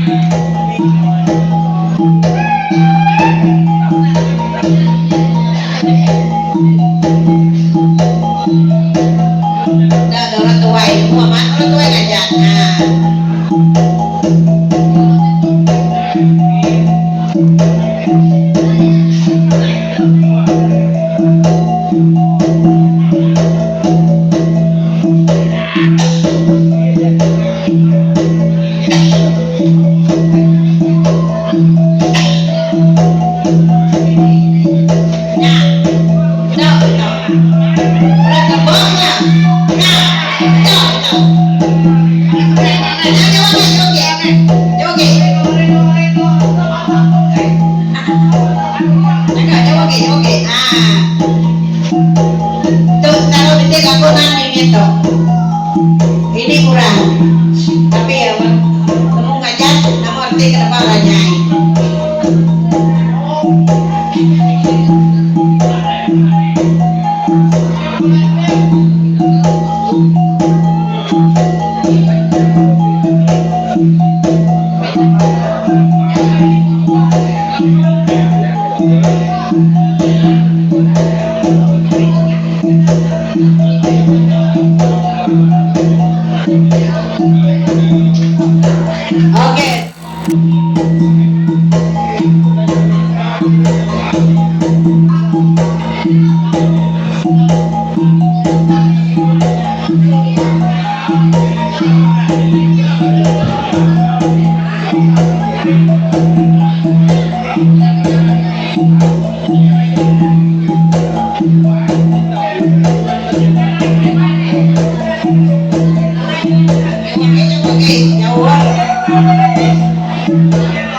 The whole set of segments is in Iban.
Enda ada orang tuai nemu amat orang tuai ngajat haa. Nya. Enda kita. Orang keba nya. Nya. Enda kita. Nya jauh agi, jauh agi. Jauh agi. Jaga jauh agi, jauh agi. Haa. Tu selalu bisi lakonan mimit tu. Ini kurang. Tapi nemu ngajat nama reti ke deba ranyai. Okey.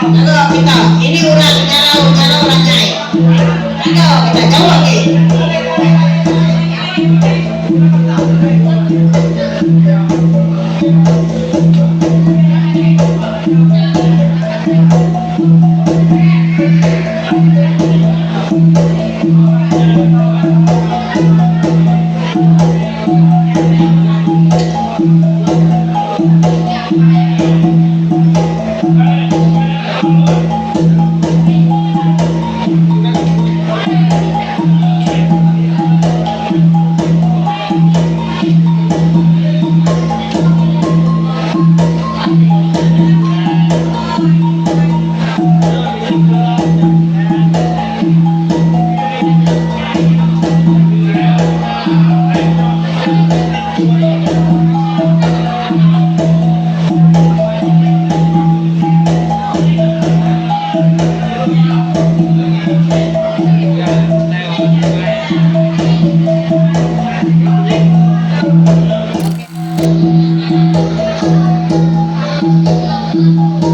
Jaga kita. Ini orang nyarau nyarau ranyai. Jaga kita jauh agi.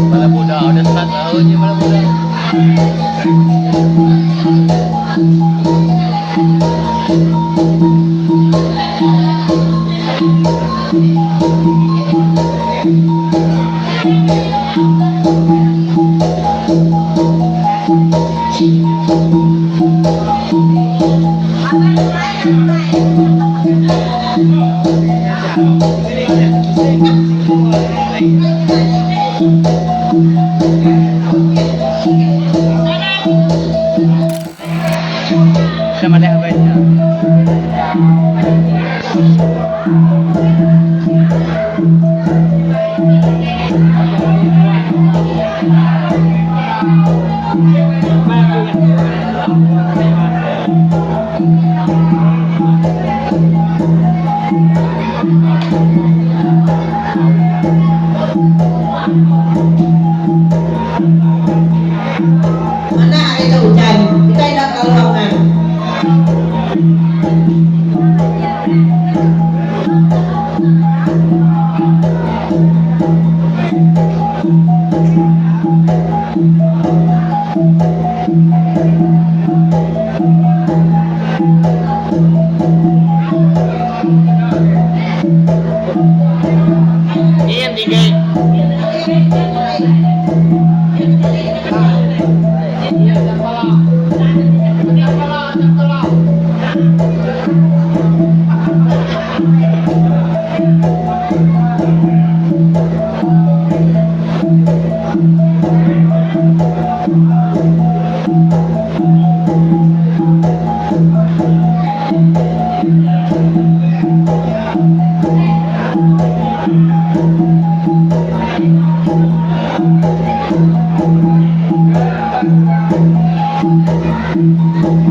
Bala budak udah start baru nya bala budak. Dah madah ba nya. Manah ari tu ujan, kitai enda kelalu angat.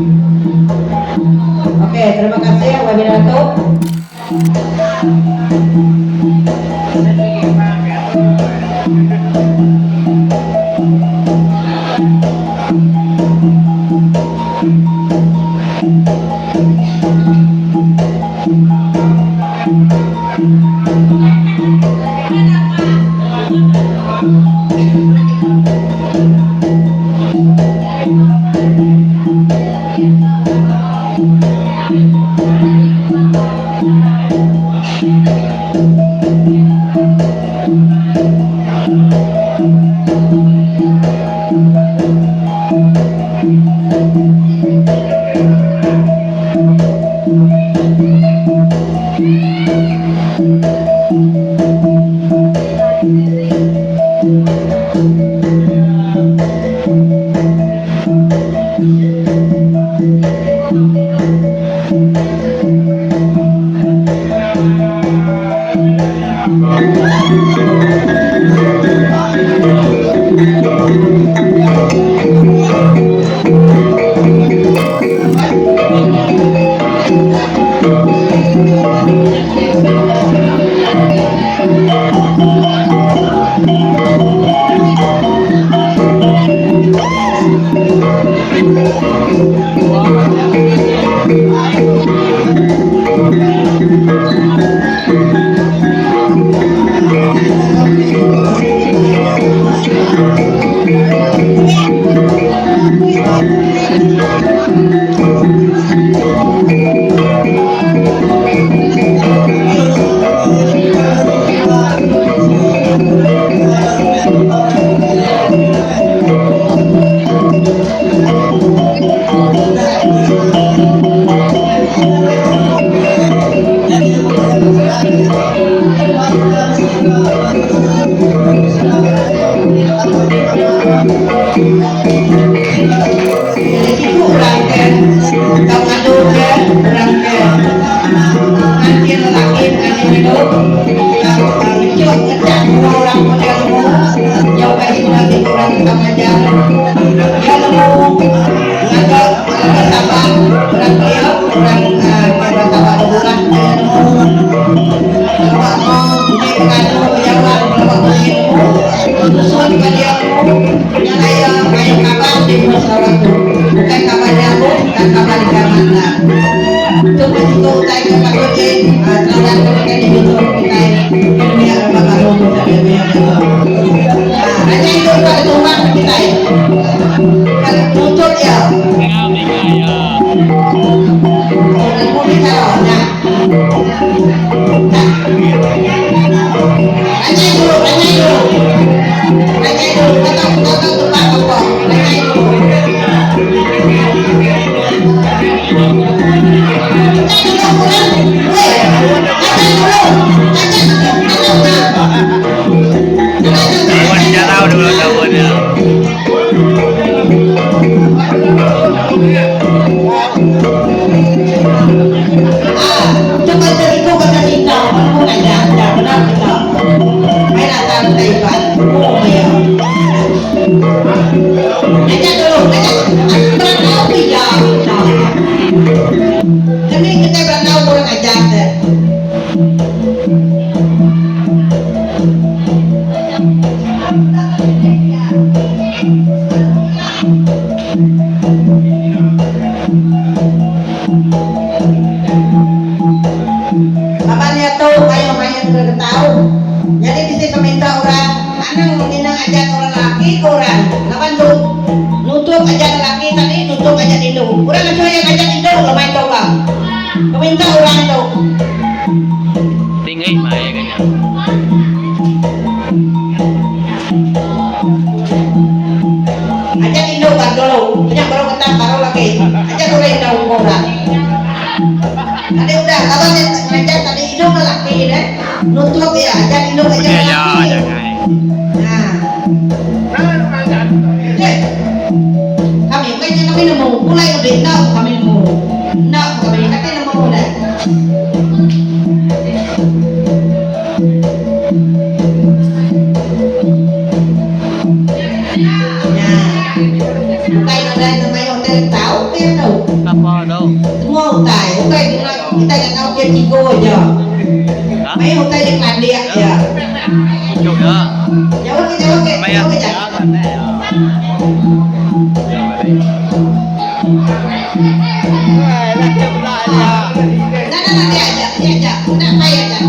Okey, terima kasih webinar tu. Siku orang ke tau ngadu ke orang ke ngancil lelaki ngancil indu tau ngechuk ngechak enggau orang ke udah nemu nyau ka siku agi ke orang ke tau ngajar iya nemu ngaga ngaga sabak orang kelia orang ke orang sabak degurah iya nemu pengawa enggau enggai pengadu bejawan pengawa enggau iya nemu nusun ka dia nemu. Nya alai iya mayuh kaban di menua Sarawak tu. Ukai kaban Jabu tang kaban Kalimantan. Tu meh siku utai ke patut di teladan ke kitai di chunto ke kitai ke nembiak rebak baru tu ka diatu diatu. Raja indu ka ditumbang ke kitai ka nuntut iya. Nemu meh chara nya. Ranyai dulu, ranyai dulu. Ranyai dulu, kata kata tempat apa? Ranyai dulu. Ranyai dulu kurang. Weh, ranyai dulu. Ranyai dulu, ranyai dulu. Kawan jarau dulu kawan dia. Ah, cuba seriku kata cinta, mana pun ajar, dah benar kita. Mai datang kita iban, oh ya. Ajar dulu, ajar. Berandau pija kita. Keni kita berandau kurang ajar deh. Laban diatu mayuh main ke ketau nyadi bisi peminta orang anang ngina ajat orang lelaki ke orang laban tu nutup ajat lelaki tadi nutup ajat indu orang ngasuh iya ngajat indu lemai tu ka peminta orang tu. Tinggi mai ga nya. Ajat indu ka dulu nya baru ngetap baru lagi ajat orang indu ko orang. Tadi udah laban nya ngajar tadi indu lelaki deh nutup iya ajar indu ajar lelaki. Ha. Deh. Kami ukai nya kami nemu pulai udik enda kami nemu. Enda kami kati nemu deh. Nya. Ukai nadai nemayuh tau ke tu. Semua utai, ukai kena kitai ngangau ke cikgu aja. Mayuh utai dikelandik iya. Jauh ke jauh ke, jauh ke jauh. Nah, nah, nah, dia aja, dia aja. Kena pai aja.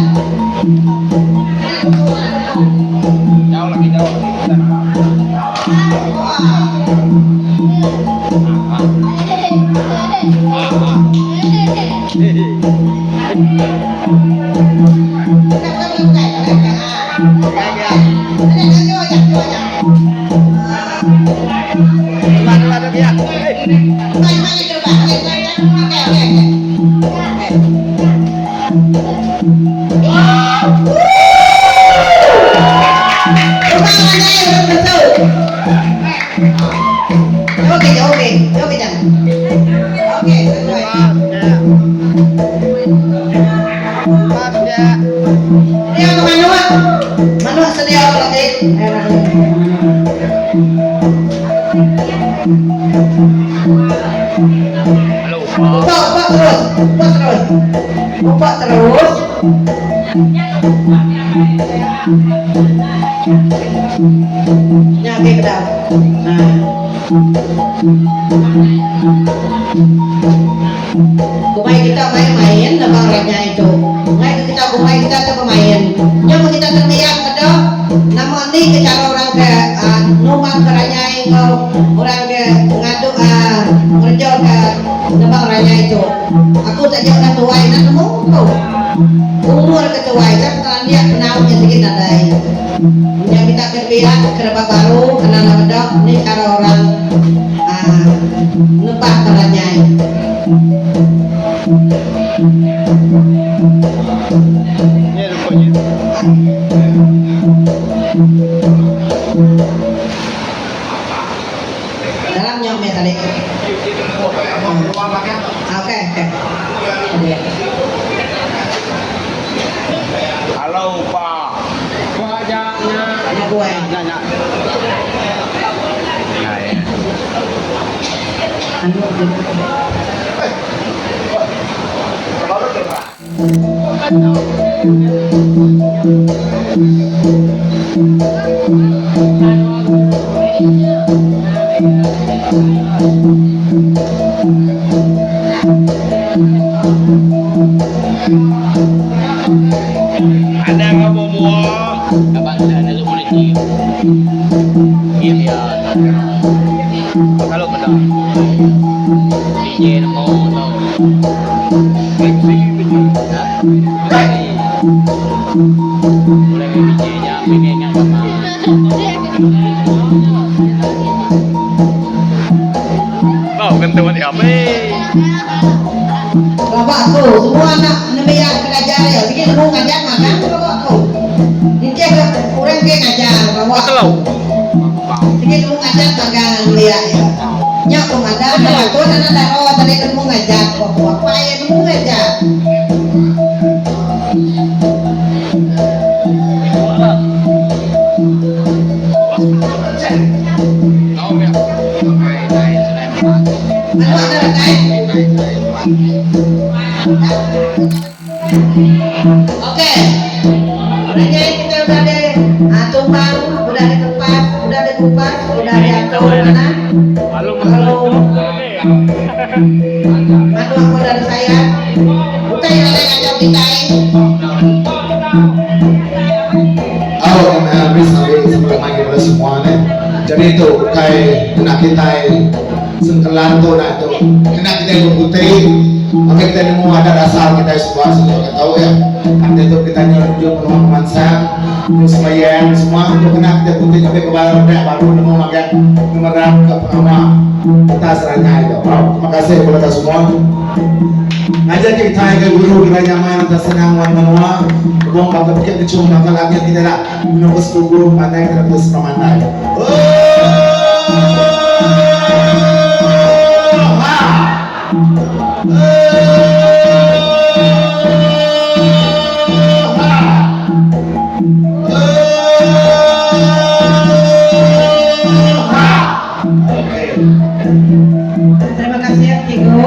Upak, upak terus, upak terus, upak terus. Nya agi bedau. Nah. Kumai kita main main nebang ranyai tu. Ngai ke kita kumai kita tu bemain. Nya meh kita terbiak meda nama ni ke cara orang ke uhh numbang ke ranyai enggau orang ke ngadu uhh ngereja ke nebang ranyai tu. Aku taja udah tuai enda nemu ku. Umur ke tuai tang pengelandik penau nya sigi nadai. Nya kita ke biak ke rebak baru kena enda meda ni chara orang uhh nebang ke ranyai. Dalam nya meh tadi. Okey okey. Nya guai. Anu Pelaba aku, semua anak nembiak ke ngajar iya sigi nemu ngajar magang pelaba aku. Nitih ke orang ke ngajar pelaba aku. Sigi nemu ngajar magang nembiak iya. Nya ku madah patut anak dara tadi nemu ngajar ku aku. Apai iya nemu ngajar. Manuk enda datai. Okey. Ranyai kita udah di tumbang, udah dikepas, udah dikupas, udah diatur manah. Lalu manuk pun udah disayat. Utai nadai ngachau kitai. Au ML meri sabi sebelum agi bala semua neh. Jadi tu ukai kena kitai sengkelan tu nak tu kena kitai beputi maka kitai nemu adat asal kitai suba sigi ka tau ya. Tang diatu kitai nyau nuju menua pemansang nyau sembayang semua tu kena kitai puti ngambi ke bala redak baru nemu magang ngemeran ka pengawa atas ranyai tu. Au terima kasih bala ka semua. Ngajar kitai ke guru gerai nyamai lantang senang wan menua ubung baka bukit ngechung baka langit kitai dak menua besetugu pandai kitai betul sepamandai. Oohh! Ha! Oohh! Ha! Oohh! Ha! Okey. Terima kasih cikgu.